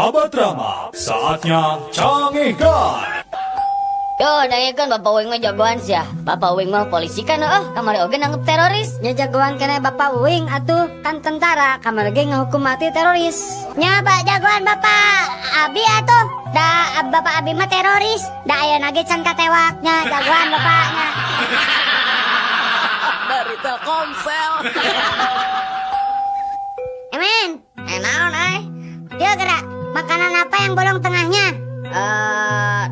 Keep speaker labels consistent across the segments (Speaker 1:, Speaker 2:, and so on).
Speaker 1: Sahabat Rama, saatnya Cangegan.
Speaker 2: Yo, dengekeun Bapak Uing mah jagoan sia. Bapak Uing mah polisi kan heuh, kamari oge nangkep teroris.
Speaker 3: Nya jagoan keneh Bapak Uing atuh, kan tentara kamari ge ngahukum mati teroris.
Speaker 4: Nya Pak jagoan Bapak Abi atuh. Da Bapak Abi mah teroris. Da ayeuna ge can katewak nya jagoan bapaknya.
Speaker 5: Dari Telkomsel.
Speaker 4: Emen,
Speaker 2: Naon euy?
Speaker 4: Dia gerak. Makanan apa yang bolong tengahnya?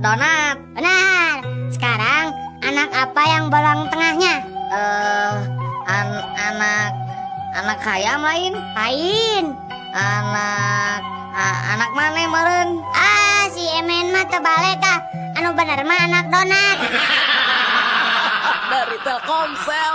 Speaker 2: Donat.
Speaker 4: Benar. Sekarang anak apa yang bolong tengahnya?
Speaker 2: An anak anak hayam lain.
Speaker 4: Lain.
Speaker 2: Anak anak mana meureun?
Speaker 4: Ah, si Emen mah terbalik ah. Anu bener mah anak donat.
Speaker 5: Dari Telkomsel.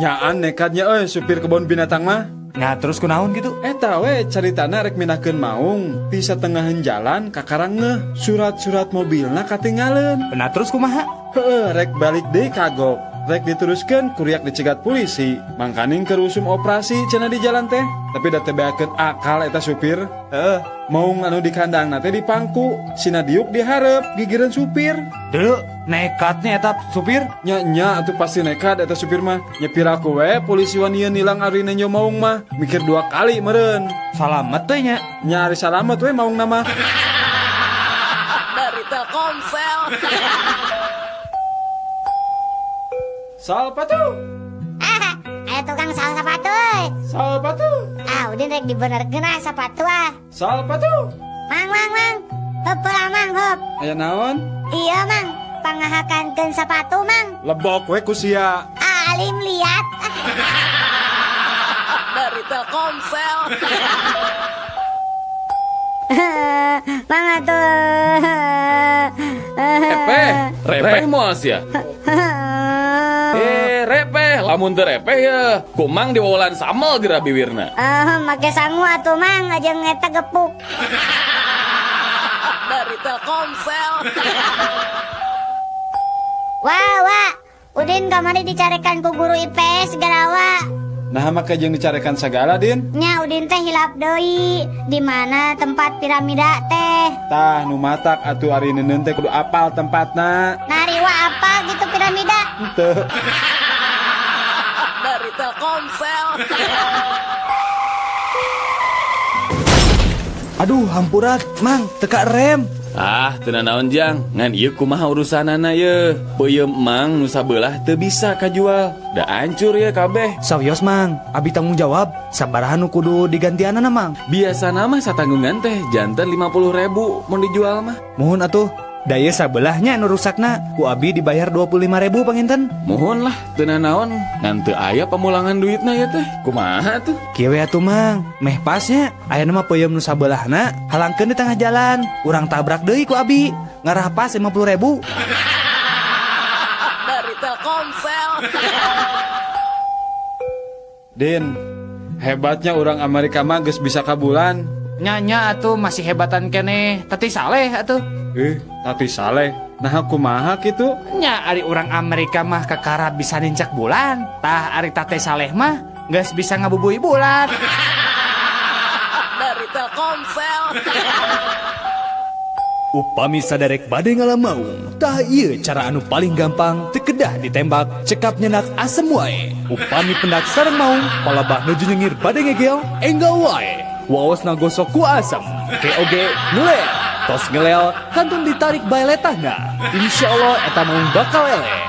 Speaker 6: Nyaan nekatnya euy supir kebun binatang mah.
Speaker 7: Nah terus kunaon gitu?
Speaker 6: Eta we caritana rek mindahkeun maung ti satengahan jalan kakara ngeh surat-surat mobilna katinggaleun.
Speaker 7: Nah terus kumaha?
Speaker 6: Heeh, rek balik deui kagok. Rek diteruskeun kuriak dicegat polisi. Mangkaning keur usum operasi cenah di jalan teh. Tapi da teu beakeun akal eta supir.
Speaker 7: Heeh.
Speaker 6: Maung anu di kandangna teh dipangku, sina diuk dihareup gigireun supir.
Speaker 7: Deu, nekatnya eta supir.
Speaker 6: Nya nya atuh pasti nekat eta supir mah. Nya piraku we polisi wanieu nilang ari nenjo maung mah. Mikir dua kali meureun.
Speaker 7: Salamet teh nya.
Speaker 6: Nya ari salamet we maungna mah.
Speaker 5: Dari Telkomsel.
Speaker 6: Salpatu.
Speaker 4: Ah, aya tukang salah sepatu euy.
Speaker 6: Salpatu.
Speaker 4: Ah, Udin rek dibenerkeun ah sepatu ah.
Speaker 6: Salpatu.
Speaker 4: Mang mang mang. Heup lah mang heup.
Speaker 6: Aya naon?
Speaker 4: Iya mang, pangahakankeun sepatu mang.
Speaker 6: Lebok we ku sia.
Speaker 4: Ah, alim liat.
Speaker 5: Dari Telkomsel.
Speaker 4: Mang atuh.
Speaker 8: Repeh, repeh moal sia. Repeh, lamun teu repeh ya. Kumang diwawalan samel geura biwirna.
Speaker 4: Make sangu atuh mang, jeung eta gepuk.
Speaker 5: Dari Telkomsel.
Speaker 4: Wah, wah. Udin kamari dicarekan ku guru IPS segala wa.
Speaker 6: Nah, make jeung dicarekan sagala, Din.
Speaker 4: Nya Udin teh hilap deui. Di mana tempat piramida teh?
Speaker 6: Tah nu matak atuh ari neuneun teh kudu apal tempatna.
Speaker 4: Nari wa apa gitu piramida?
Speaker 6: Henteu.
Speaker 5: Dari Telkomsel.
Speaker 7: Aduh, hampura, Mang, teka rem.
Speaker 8: Ah, teu nanaon jang, ngan ieu kumaha urusanana ye. Peuyeum mang nu sabelah teu bisa kajual. Da hancur ye kabeh.
Speaker 7: Sawios, Mang, abi tanggung jawab. Sabaraha nu kudu digantianana, Mang?
Speaker 8: Biasana mah satanggungan teh janten 50.000 mun dijual mah.
Speaker 7: Muhun atuh. Da ieu sabelahnya nu rusakna, ku abi dibayar 25.000 panginten.
Speaker 8: Muhun lah, teu nanaon, ngan teu aya pamulangan duitna ya teh. Kumaha tuh?
Speaker 7: Kieu we atuh, Mang, meh pasnya ayeuna mah peuyeum nu sabelahna halangkeun di tengah jalan, urang tabrak deui ku abi, ngarah pas 50.000.
Speaker 5: Dari Telkomsel.
Speaker 6: Din, hebatnya orang Amerika mah geus bisa ka bulan.
Speaker 9: Nya atuh masih hebatan keneh, Tati Saleh atuh.
Speaker 6: Tati Saleh. Nah kumaha kitu?
Speaker 9: Nya ari urang Amerika mah kakara bisa nincak bulan. Tah ari Tati Saleh mah geus bisa ngabubui bulan.
Speaker 5: Dari Telkomsel.
Speaker 1: Upami saderek bade ngalamaung, tah ieu cara anu paling gampang teu kedah ditembak, cekap nyenak asem wae. Upami pendak sareng maung, palabah nuju nyengir bade ngegel, enggal wae. Waosna gosok ku asem, keoge ngelel. Tos ngelel, kantun ditarik bae letahna. Insyaallah eta maung bakal eleh.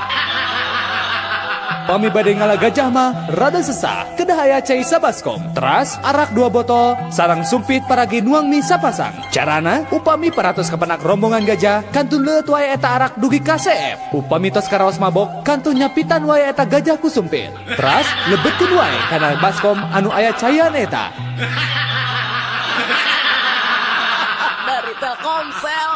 Speaker 1: Pami bade ngala gajah mah rada sesah, kedah aya cai sabaskom. Teras arak 2 botol, sarang sumpit paragi nuang mie sapasang. Carana upami paratos kepenak rombongan gajah, kantun leueut wae eta arak dugi ka seep. Upami tos karaos mabok, kantun nyapitan wae eta gajah ku sumpit. Teras lebetkeun wae kana baskom anu aya caian eta.
Speaker 5: Dari Telkomsel.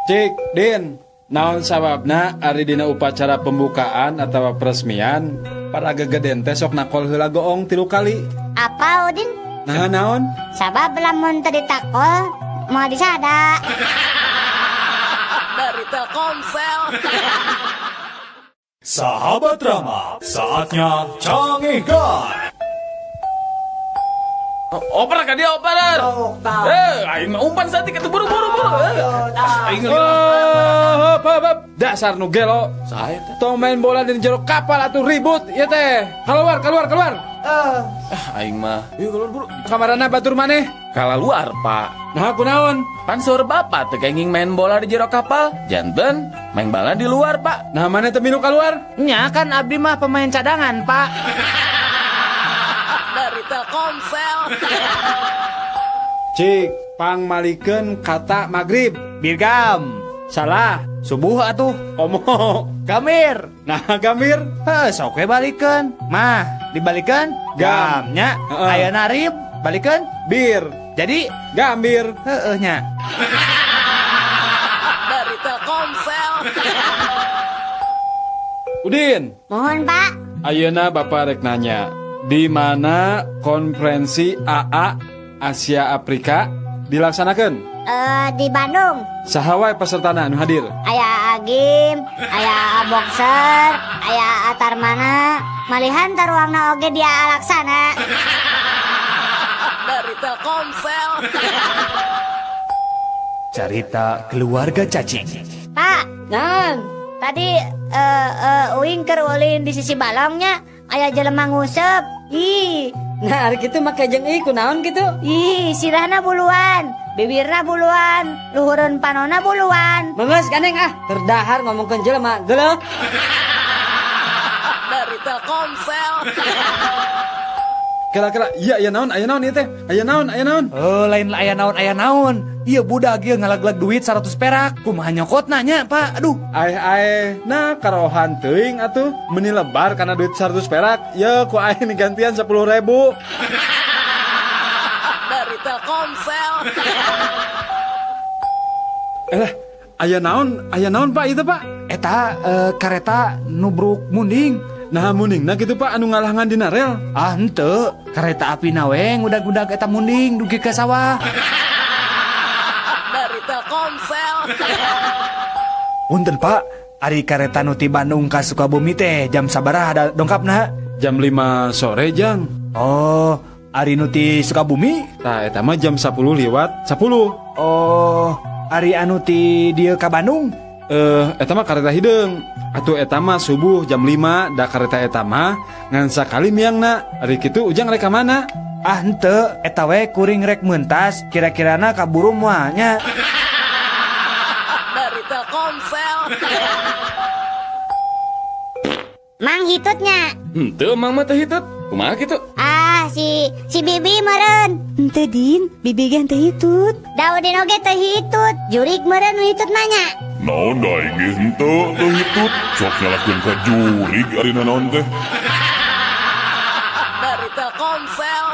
Speaker 6: Cik, Din, naon sababna ari dina upacara pembukaan atawa peresmian para gegeden teh sok nakol heula goong 3 kali.
Speaker 4: Apa Udin?
Speaker 6: Nah, naon?
Speaker 4: Sabab lamun teu ditakol moal disada.
Speaker 5: Dari Telkomsel.
Speaker 1: Sahabat Rama, saatnya Cangegan.
Speaker 8: Oper ka dia oper. Aing mah umpan saeutik atuh buru buru buru. Aing
Speaker 6: Oh, hop, hop, hop. Dasar nu gelo.
Speaker 8: Saha eta?
Speaker 6: Tong main bola di jero kapal atuh ribut ieu teh. Keluar, keluar, keluar.
Speaker 8: Ah, aing mah. Yuk keluar buru.
Speaker 6: Kamarana batur maneh?
Speaker 8: Kalaluar, Pak.
Speaker 6: Nah, kunaon?
Speaker 8: Pan saur bapak teu kenging main bola di jero kapal. Janten main bola di luar, Pak.
Speaker 6: Nah, maneh teu milu keluar?
Speaker 9: Nya kan abdi mah pemain cadangan, Pak.
Speaker 5: Dari Telkomsel.
Speaker 6: Cik, pangmalikeun kata magrib.
Speaker 7: Birgam.
Speaker 6: Salah.
Speaker 7: Subuh atuh.
Speaker 6: Komo.
Speaker 7: Gamir.
Speaker 6: Nah, gamir.
Speaker 7: Heh, sok we balikeun. Mah, dibalikeun
Speaker 6: Gam.
Speaker 7: Gamnya.
Speaker 6: Heeh.
Speaker 7: Ayeuna rib, balikeun
Speaker 6: Bir.
Speaker 7: Jadi
Speaker 6: Gambir.
Speaker 7: Heeh nya.
Speaker 5: Dari Telkomsel.
Speaker 6: Udin.
Speaker 4: Mohon Pak.
Speaker 6: Ayeuna Bapak rek nanya, di mana konferensi AA Asia Afrika dilaksanakan?
Speaker 4: Di Bandung.
Speaker 6: Saha wae pesertana anu hadir?
Speaker 4: Aya Agim, aya Boxer, aya Tarmana, malihan taruangna oge dia Alaksana.
Speaker 5: Dari Telkomsel.
Speaker 7: Cerita keluarga cacing.
Speaker 4: Pak,
Speaker 3: Naon?
Speaker 4: Tadi uing keur ulin di sisi balongnya aya jelema nguseup. Ih.
Speaker 3: Nah, ari kitu make jeung ieu kunaon kitu?
Speaker 4: Ih, sirahna buluan, bibirna buluan, luhureun panona buluan.
Speaker 3: Mengeus ganeng ah, terdahar ngomongkeun jelema, geuleuh.
Speaker 5: Dari Telkomsel.
Speaker 6: Kira-kira iya aya naon, aya naon ieu teh? Aya naon, aya naon?
Speaker 7: Oh, lain aya naon, aya naon. Ieu budak ieu ngalaglag duit 100 perak. Kumaha nyokotna nya, Pak? Aduh.
Speaker 6: Aeh aeh, nah karohan teuing atuh. Meuni lebar kana duit 100 perak. Ye ku aing digantian 10.000.
Speaker 5: Dari Telkomsel.
Speaker 6: Elah, aya naon, aya naon Pak ieu teh, Pak?
Speaker 7: Eta kareta nubruk munding.
Speaker 6: Nah mundingna kitu Pak anu ngalangan dina rel.
Speaker 7: Ah henteu, kareta api na we ngudag-ngudag eta munding dugi ka sawah.
Speaker 5: Dari Telkomsel.
Speaker 7: Punten Pak, ari kareta nu ti Bandung ka Sukabumi teh jam sabaraha da dongkapna?
Speaker 6: Jam 5 sore, Jang.
Speaker 7: Oh, ari nu ti Sukabumi?
Speaker 6: Tah eta mah jam 10:10.
Speaker 7: Oh, ari anu ti dieu ka Bandung?
Speaker 6: Eta mah kareta hideung. Atuh eta mah subuh jam 5 da kareta eta mah ngan sakali miangna. Ari kitu Ujang rek ka mana?
Speaker 7: Ah henteu, eta we kuring rek mentas, kira-kirana kaburu moal nya.
Speaker 5: Dari Telkomsel.
Speaker 4: Mang hitutnya.
Speaker 8: Henteu mang mah teu hitut. Kumaha kitu?
Speaker 4: Ah, si Bibi meureun.
Speaker 10: Henteu Din, Bibi ge henteu hitut.
Speaker 4: Daudin oge teu hitut, jurik meureun nu hitut nanya.
Speaker 11: Naon da aing ge henteu teu hitut, sok nyalakeun ka jurig ari nanaon teh.
Speaker 5: Dari Telkomsel.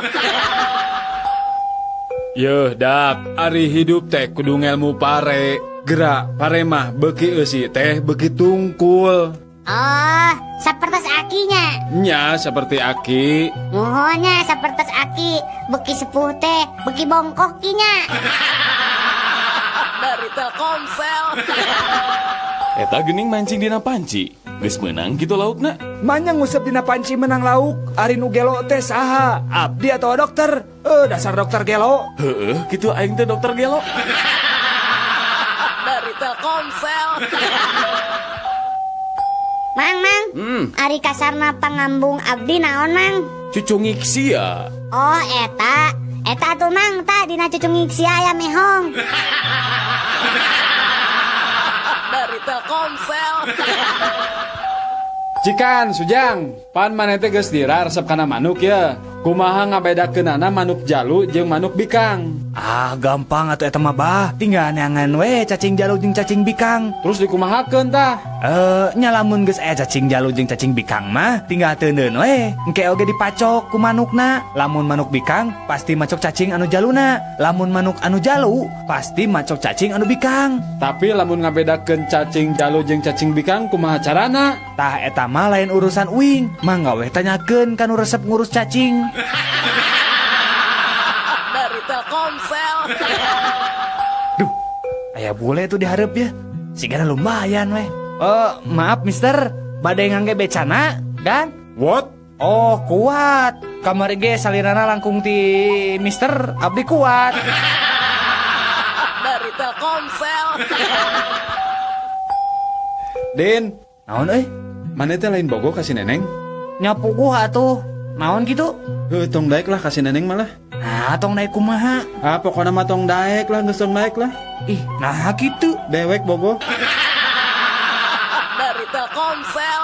Speaker 6: Yeuh dak, ari hidup teh kudu ngelmu pare. Gerak pare mah beuki eusi teh beuki tungkul.
Speaker 4: Oh, sapertos akinya.
Speaker 6: Nya seperti aki.
Speaker 4: Muhunnya sapertos aki, beuki sepuh teh, beuki bongkok kinya.
Speaker 5: Dari Telkomsel.
Speaker 8: Eta geuning mancing dina panci. Geus meunang kitu laukna.
Speaker 7: Manya nguseup dina panci menang lauk, ari nu gelo teh saha? Abdi atau dokter? Dasar dokter gelo.
Speaker 8: Heueuh, kitu aing teh dokter gelo.
Speaker 5: Dari Telkomsel.
Speaker 4: Mang, mang. Ari kasarna pangambung abdi naon, Mang?
Speaker 8: Cucungik sia.
Speaker 4: Oh, eta. Eta atuh Mang, ta dina cucungik sia aya mehong.
Speaker 5: Dari Telkomsel.
Speaker 6: Cikan, Sujang, pan maneh teh geus dira resep kana manuk ye. Kumaha ngabedakeunana manuk jalu jeung manuk bikang?
Speaker 7: Ah, gampang atuh eta mah bah. Tinggal neangan we cacing jalu jeung cacing bikang.
Speaker 6: Terus dikumahakeun tah?
Speaker 7: Nya lamun geus aya cacing jalu jeung cacing bikang mah tinggal teuneun we. Engke oge dipacok ku manukna. Lamun manuk bikang pasti macok cacing anu jaluna. Lamun manuk anu jalu pasti macok cacing anu bikang.
Speaker 6: Tapi lamun ngabedakeun cacing jalu jeung cacing bikang kumaha carana?
Speaker 7: Tah eta mah lain urusan uing. Mangga we tanyakeun ka nu resep ngurus cacing.
Speaker 5: Dari Telkomsel.
Speaker 7: Duh, aya bule tuh dihareup ya. Sigana lumayan weh. Oh, maaf mister, badai ngangge becana, kan?
Speaker 6: What?
Speaker 9: Oh, kuat. Kamari ge salirana langkung ti Mister, abdi kuat.
Speaker 5: Dari Telkomsel.
Speaker 6: Din,
Speaker 7: Naon euy?
Speaker 6: Maneh teh lain bogoh ka si Neneng?
Speaker 9: Nya puguh atuh. Naon gitu?
Speaker 6: Heuh, tong daek lah ka si Neneng malah.
Speaker 9: Nah, tong daek kumaha?
Speaker 6: Ah, pokoknya mah tong daek lah, geus tong daek lah.
Speaker 9: Ih, nah gitu.
Speaker 6: Dewek bogoh.
Speaker 5: Dari Telkomsel.